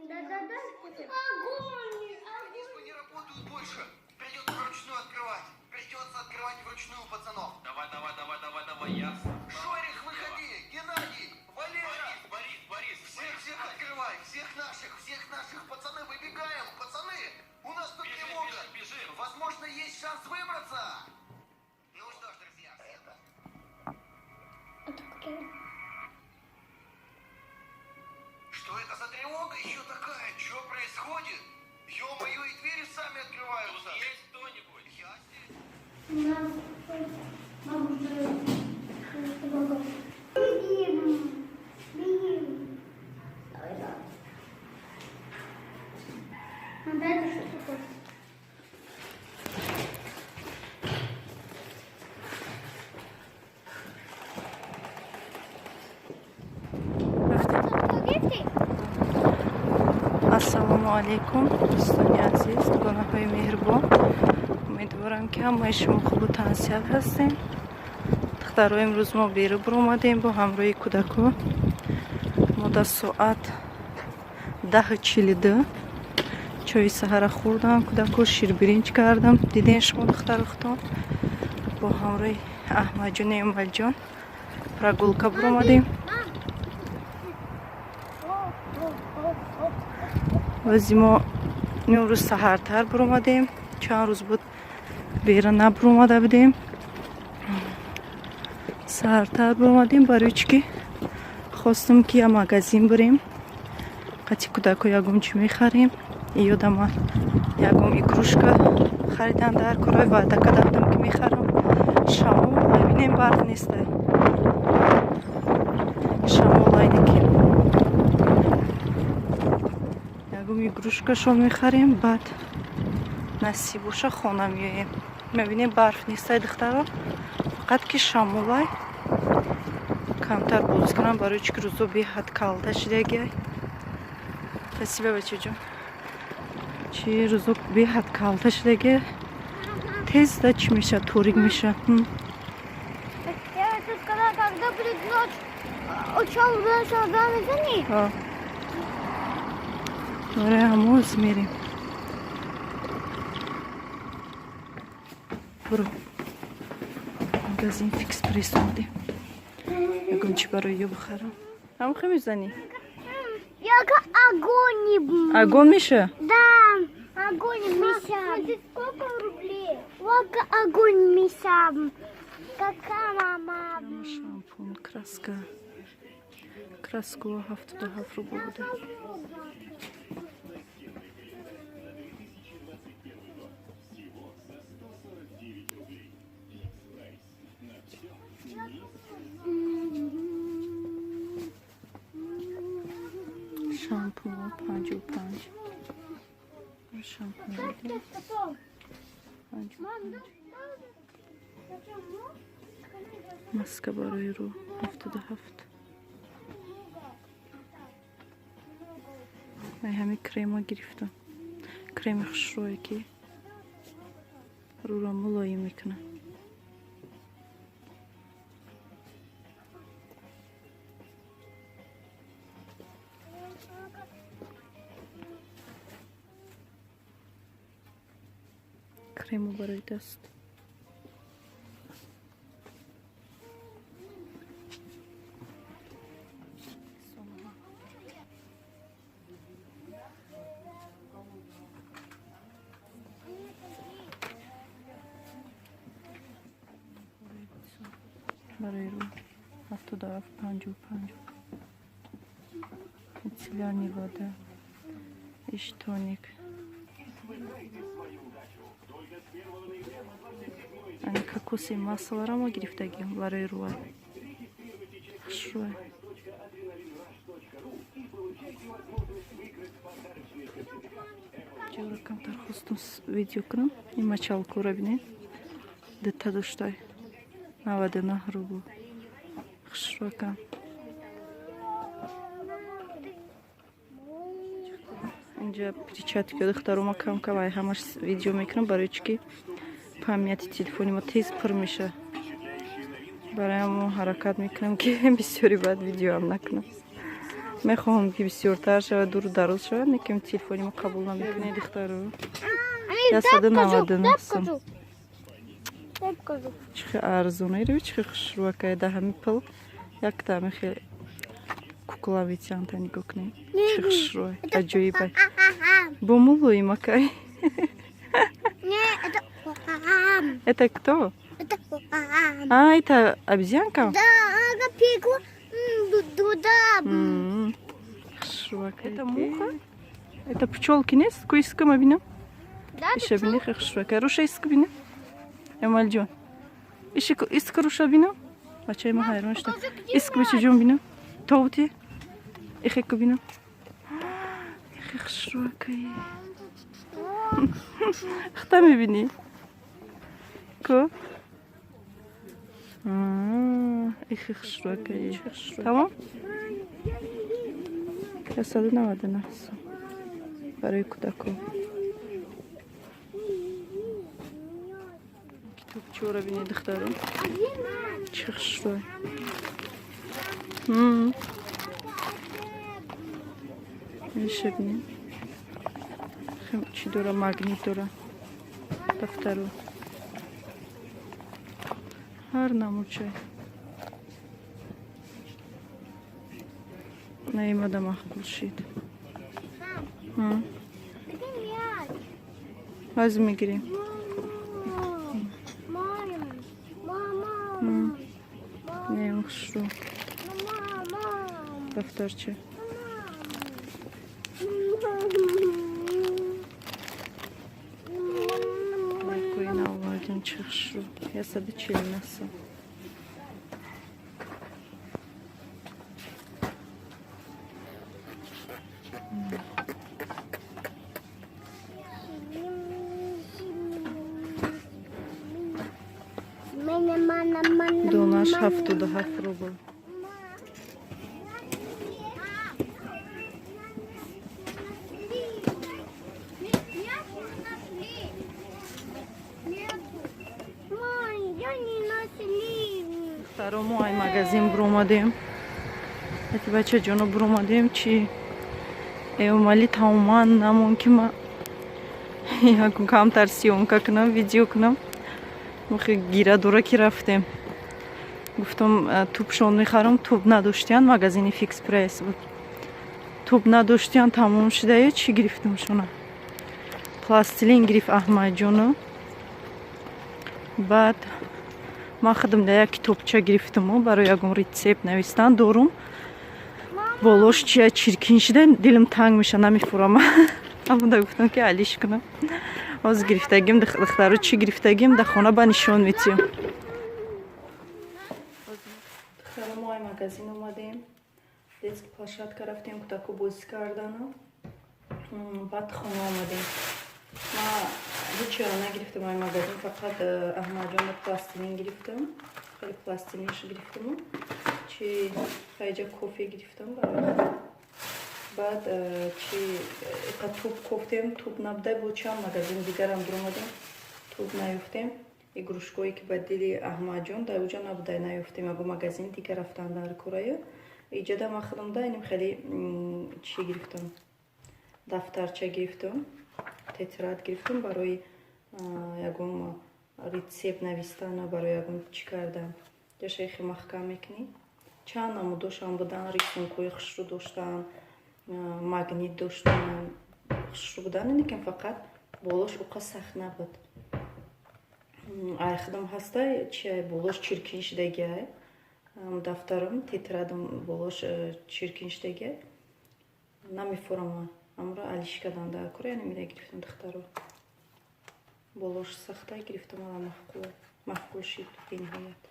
Да-да-да. Огонь! Механизмы не работают больше. Придется вручную открывать. Придется открывать вручную, пацанов. Давай, давай, давай, давай, давай, я. Шорих, выходи! Геннадий! Валера! Борис, Борис, Всех, Борис. всех открывай! Всех наших! Пацаны, выбегаем! Пацаны! У нас тут Бежим, тревога! бежим, бежим. Возможно, есть шанс выбраться! Ну что ж, друзья, всем Это кто? Что это за тревога еще такая? Что происходит? Ё-моё, и двери сами открываются! Тут есть кто-нибудь? Я здесь. Бегим! Бегим! Давай, давай. А да, это что такое? Рафтем. Гифти? Ассалому алайкум, дӯстони азиз, дугонаҳои меҳрубон. Умедворам, ки ҳамаи шумо хубу тансиҳат ҳастем. Духтаро, имрӯз мо берун баромадем бо ҳамроҳи кӯдако. Мо дар соат 10:42 чои саҳара хӯрдам, кӯдако ширбиринҷ кардам. Дидем шумо, духтарухтон, бо ҳамроҳи Аҳмадҷону Эмомалиҷон прогулка баромадем. Бози мо имрӯз саҳартар баромадем. Чанд рӯз буд, берун набаромада будем. Саҳартар баромадем, барои чӣ ки хостам, ки я магазин бирем, қати кӯдако ягон чӣ мехарем. Ёдама, ягон игрушка харидан дар корой ваъда карда будам, ки мехарам. Шамол бинем, барф нестай, шамол айне, ягон игрушкашон мехарем, баъд насиб боша, хона меоем. Мебинем, барф нестай, духтаро, фақат ки шамолай. Камтар боз кунам, барои чӣ ки рӯзо беҳад калта шидагиай. Спасибо, бачаҷон. Чи рӯзо беҳад калта шидагиай, тез да чӣ меша, торик меша. Я тут сказала, когда будет ночь, учём в. Оре, ҳамоз мерем. Буро, магазин Фикс Прайс омадем, ягон чӣ барои ё бихарам. Ҳамхе мезанӣ? Я огонь. Огонь меша? Да, огонь миша. Сколько рублей? Вот огонь миша. Какая мама? Шампун, краска. Краску 77 рубл буда. Шампун 55. Шампун 55. Маска барои рӯ 77. Ай, ҳами крема гирифтам, креми хушрӯе, ки рӯро мулоим мекунад. Крему барои даст. Барои рӯ 77, 55. Мицеллярная вода, иш тоник. Ани кокоси маслара мо гирифтагим барои рӯа, хушрӯа. Ҷора камтар хостум видео кунам. Ин мочалкура бинед, дута доштай, 99 рубл, хушрӯакам. Инҷа перчатки духтарома. Кам кам ай ҳамаш видео мекунам, барои чӣ ки памяти телефони мо тез пур меша. Барои ҳамо ҳаракат мекунам, ки бисёри баъд видеоам накунам. Мехоҳам ки бисёртар шавад, дуру дароз шавад, лекин телефони мо қабул намекунад, духтаро. 199 сум. Чихе арзона иро, чихе хушрӯакай, да ҳами пул якта ҳами хеле кукла метиҳанд, та нигоҳ кунед. Чихе хушрӯай, аҷоибай. Бо мулоимакай. Это кто? Это А, это обезьянка? Да, она пекла туда. Это муха? Это пчелки, не? Куиска мабина? Да, Иша бини хушрӯакай. Руша иск бина. Эмалҷон. Иши иск руша бина. Бачаи ма ҳайрон шуда. Иск бичи ҷон бина. Тобти. Ихеку бина. Ихе хушрӯакай. Хта мебинӣ? Ку? Ихе хушрӯакай. Тамом? 199 сум. Барои кӯдако. Китобчаро бинед, духтаро. Чӣ хушрӯй. Иша бинед. Чӣ дора, магнит дора. Дафтаро. Ҳар намудчай. Наимада маъқул шид. Ҳозир мегирем. Не, хушрӯ. Дафтарча. Майкои навовардем, чӣ хушрӯ. 149 сум. Донаш 77 рубл. Духтаро, мо ай магазин буромадем. Ати бачаҷоно буромадем, чи Эмомалӣ тамоман намон ки ма якун камтар съёмка кунам, видео кунам. Мохи гира дора ки рафтем. Гуфтам тӯбшон мехарам, тӯб надоштиян, магазини Фикс Прайс буд. Тӯб надоштиян, тамом шудая, чӣ гирифтам шона? Пластилин гирифт Аҳмадҷоно. Баъд ман худам да як китобча гирифтаму барои ягон рецепт навистан дорум. Болош чия чиркин шуда, дилам танг меша, намефурам. Амуда гуфтам ки алиш кунам. Ҳозир гирифтагим, духтаро, чӣ гирифтагим, да хона ба нишон метиҳам. Духтаро, мо ай магазин омадем. Детский площадка рафтем, кӯдако бозӣ кардану. Баъд хона омадем. Ма ҳечиро нагирифтам ай магазин, фақат Аҳмадҷонро пластилин гирифтам. Хеле пластилинш гирифтаму. Чи хайҷа кофе гирифтам барои худам. Баъд чи иқа тӯб кофтем, тӯб набуда, бо чанд магазин дигарам дуромадем, тӯб наёфтем. Игрушкое ки ба дили Аҳмадҷон дар уҷа набуда, наёфтем, ягон магазин дигар рафтан дар кораё. Иҷода ман худам да иним хеле чӣ гирифтам, дафтарча гирифтам, тетрадь гирифтам барои ягон рецепт навистана, барои ягон чӣ кардан. Ҷаша ихе маҳкам мекунӣ. Чанд намудошам будан, рисункҳои хушрӯ доштан, магнит доштан, хушрӯ будан, лекин фақат болош уқа сахт набуд. Ай худам ҳастай, чи ай болош чиркин шудагиай. Дафтарам, тетрадам болош чиркин шудагиай. Намефурам, амро алиш кардан дар кора, яъне мира гирифтам, духтаро. Болош сахтай гирифтам, ала маъқул, маъқул шид бениҳоят.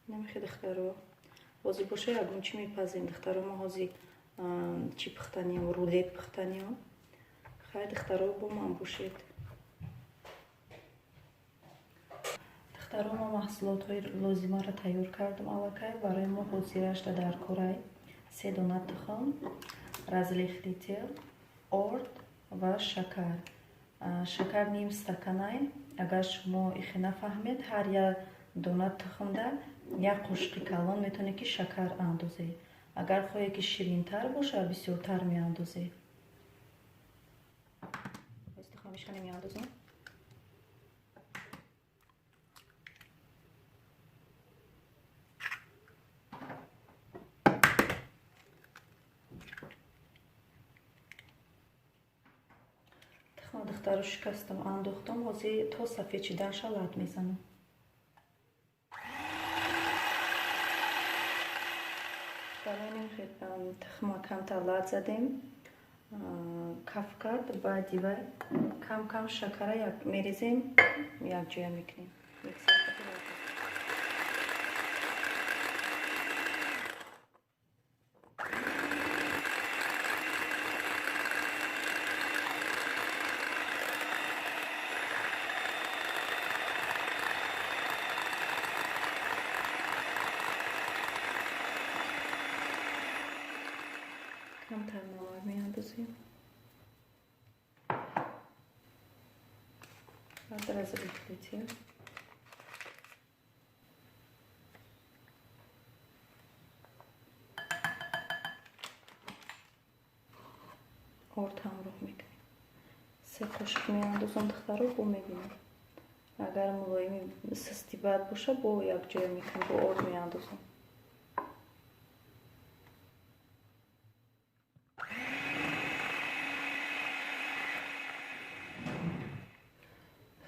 Намехе, духтаро. Ҳозир боша ягон чӣ мепазем, духтаро, мо ҳозир чӣ пухтанием, рулет пухтанием. Хайр, духтаро, бо ман бошед. Духтаро, мо маҳсулотҳои лозимаро тайёр кардам аллакай. Барои мо ҳозирашда дар корай се дона тухм, разрыхлитель, орд ва шакар. Шакар ним стаканай. Агар шумо ихе нафаҳмед, ҳар як дона тухмда Як қошуқи калон метавонед ки шакар андозед. Агар хоҳед ки ширинтар бошад, бисёртар меандозед. Тухмамишкане меандозем. Тухма духтаро шикастам, андохтам, ҳозир то сафед шиданша лат мезанам. Тухма камтар лат задем, каф кард, баъди вай кам-кам шакара мерезем, якҷоя мекунем. Камтар намак меандозем. Баъд разрыхлитель. Орд ҳамроҳ мекунем. 3 қошуқ меандозам духтаро, бо мебинам. Агар мулоими сусти бад боша, бо якҷоя мекунем, бо орд меандозам.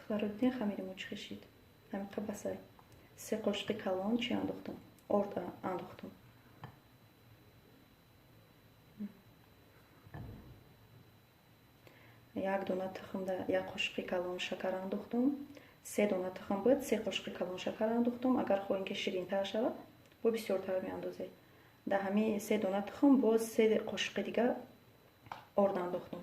Духтаро, дидем хамири мо чӣ хешид? Ҳамиқа басай. 3 қошуқи калон чӣ андохтам? Орд андохтам. Як дона тухм да як қошуқи калон шакар андохтам. 3 дона тухм буд, 3 қошуқи калон шакар андохтам. Агар хоҳем ки ширинтар шавад, бо бисёртар меандозед. Дар ҳамин 3 дона тухм боз 3 қошуқи дигар орд андохтам.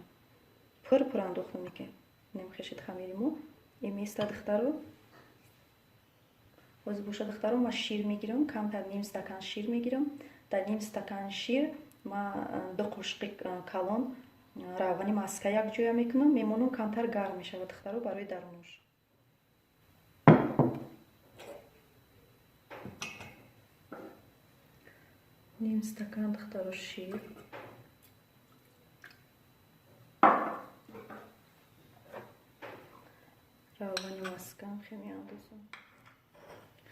Пур-пур андохтам ки. Немхешид хамири мо. Иместа духтаро. Ҳозир боша духтаро, ман шир мегирам, камтар ним стакан шир мегирам. Дар ним стакан шир ман 2 қошуқи калон равғани маска якҷоя мекунам, мемонам камтар гарм мешавад духтаро барои дарунаш. Ним стакан духтаро шир. Равғани маска хе меандозам.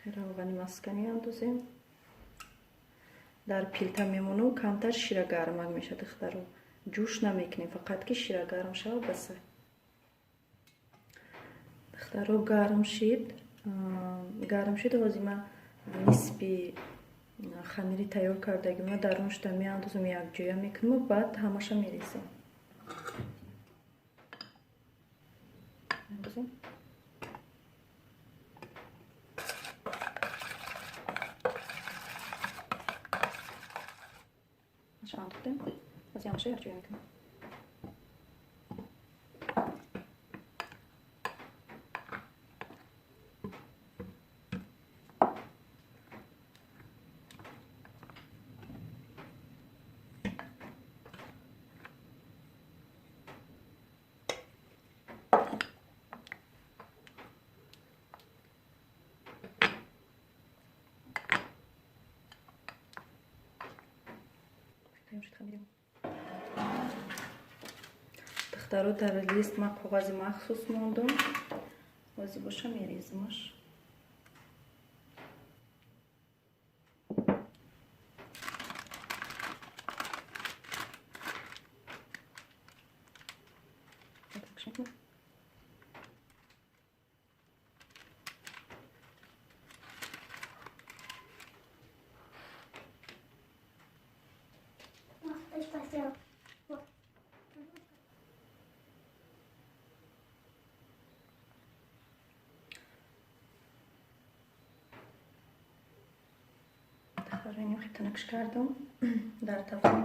Равғани маска меандозем. Дар пилта мемонам, камтар шира гармак мешавад духтаро. Ҷӯш намекунем, фақат ки шира гарм шавад баса. Духтаро гарм шид. Гарм шид, ҳозир ман нисби хамири тайёр кардагима дарунашда меандозам, якҷоя мекунам ва баъд ҳамаша мерезем. Меандозем. Маша андохтем. Ҳозир ҳамаша якҷоя мекунам. Духтаро, дар лист ман коғази махсус мондум. Ҳозир боша мерезимаш. Хитанакш кардам. Дар тафон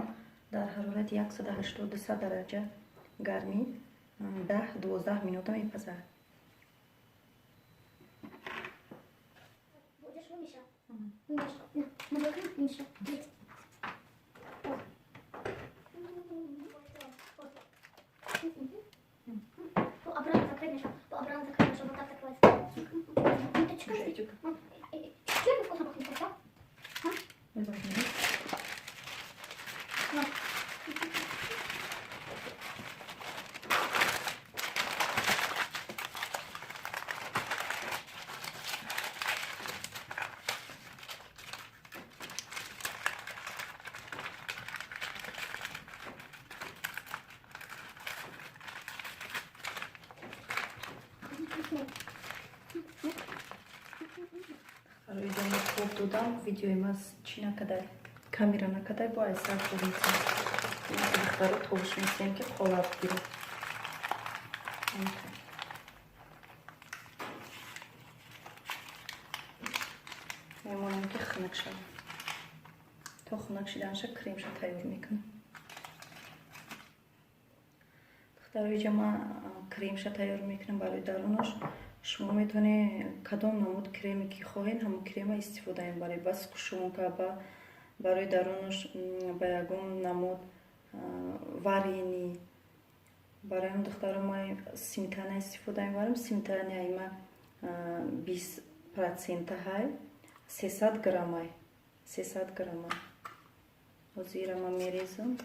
дар ҳарорати 180-200 дараҷа гармӣ 10-12 минута мепазад. Обратно закрыть мешок. Обратно закрыть мешок. Вот так закрывается. Это что? Что это вкусно пахнет? Хоб додам, видеои ма чӣ накадай, камера накадай, бо айсар хобисем. Духтаро тобуш месем, ки қолаб гирад. Мемонем, ки хунук шавад. То хунук шиданша кремша тайёр мекунам. Духтаро, иҷа ман кремша тайёр мекунам барои дарунаш. Шумо метавонед кадом намуд креме ки хоҳед, ҳамон крема истифода мебаред. Ба сгущёнка, ба барои дарунаш, ба ягон намуд варенье. Барои ҳам, духтаро, ма сметана истифода мебарам. Сметанаи ма 20 процента ҳай, 300 граммай, 300 граммай. Ҳозир ма мерезам.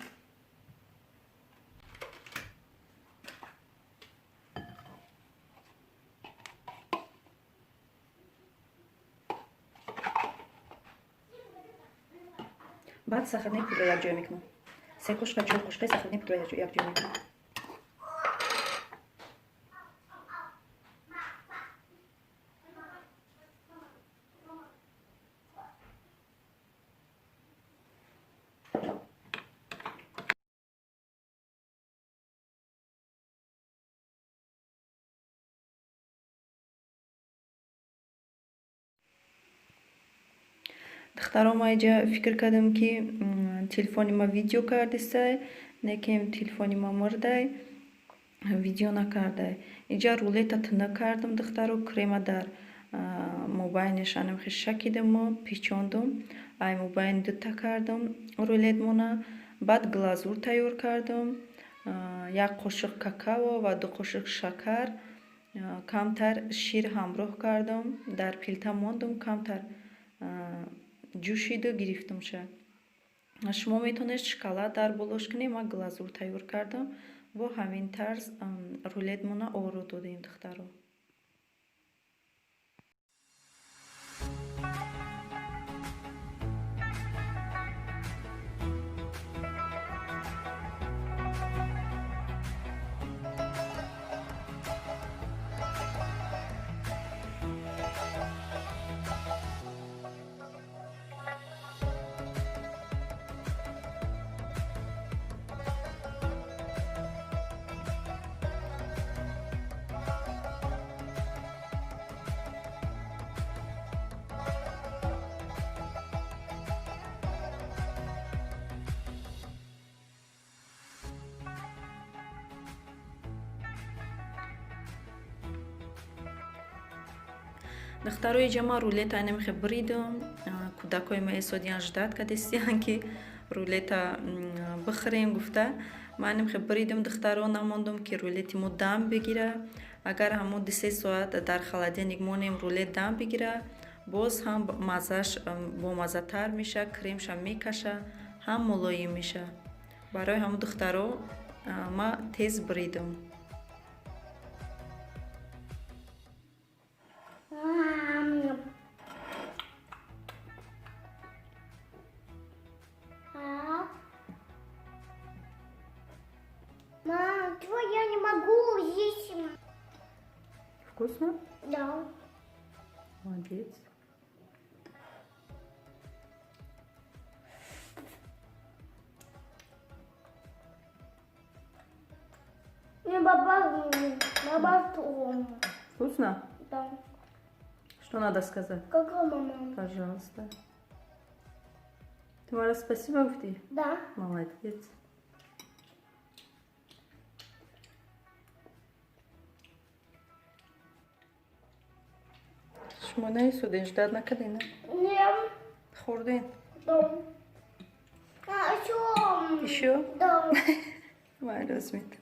Баъд сахарный пудра якҷоя мекунам. Се қошуқа, чор қошуқаи сахарный пудра якҷоя мекунам. Духтаро, ма иҷа фикр кардам, ки телефони ма видео кардистай, лекин телефони ма мурдай, видео накардай. Иҷа рулета тунук кардам, духтаро, крема дар мобайнаш анамхи шакидаму печондум. Ай мобайн дута кардам рулетмона. Баъд глазур тайёр кардам: як қошуқ какао ва 2 қошуқ шакар, камтар шир ҳамроҳ кардам, дар плита мондум, камтар ҷӯшиду гирифтумша. Шумо метавонед шоколад дар болош кунед. Ман глазур тайёр кардам. Бо ҳамин тарз рулетмона оро додем, духтаро. Духтаро, иҷа ман рулета анамихе бридам. Кӯдакҳои ма эсодиян, ждать кадистиян, ки рулета бихӯрем гуфта. Ман анамихе бридам, духтаро, намондум, ки рулети мо дам бигира. Агар ҳамон 2-3 соат дар холодильник монем, рулет дам бигира, боз ҳам маззаш бомаззатар меша, кремша мекаша, ҳам мулоим меша. Барои ҳамон, духтаро, ма тез бридам. Мам. А? Мам, чего я не могу есть? Вкусно? Да. Молодец. Мне баба, баба. Вкусно? Да. Что надо сказать? Какая мама? Пожалуйста. Ты, Мара, спасибо гуфти? Да. Молодец. Шумо наисуден, ждать накарден, на? Нет. Хӯрден? Да. А, еще. Еще? Да. Майрозмит.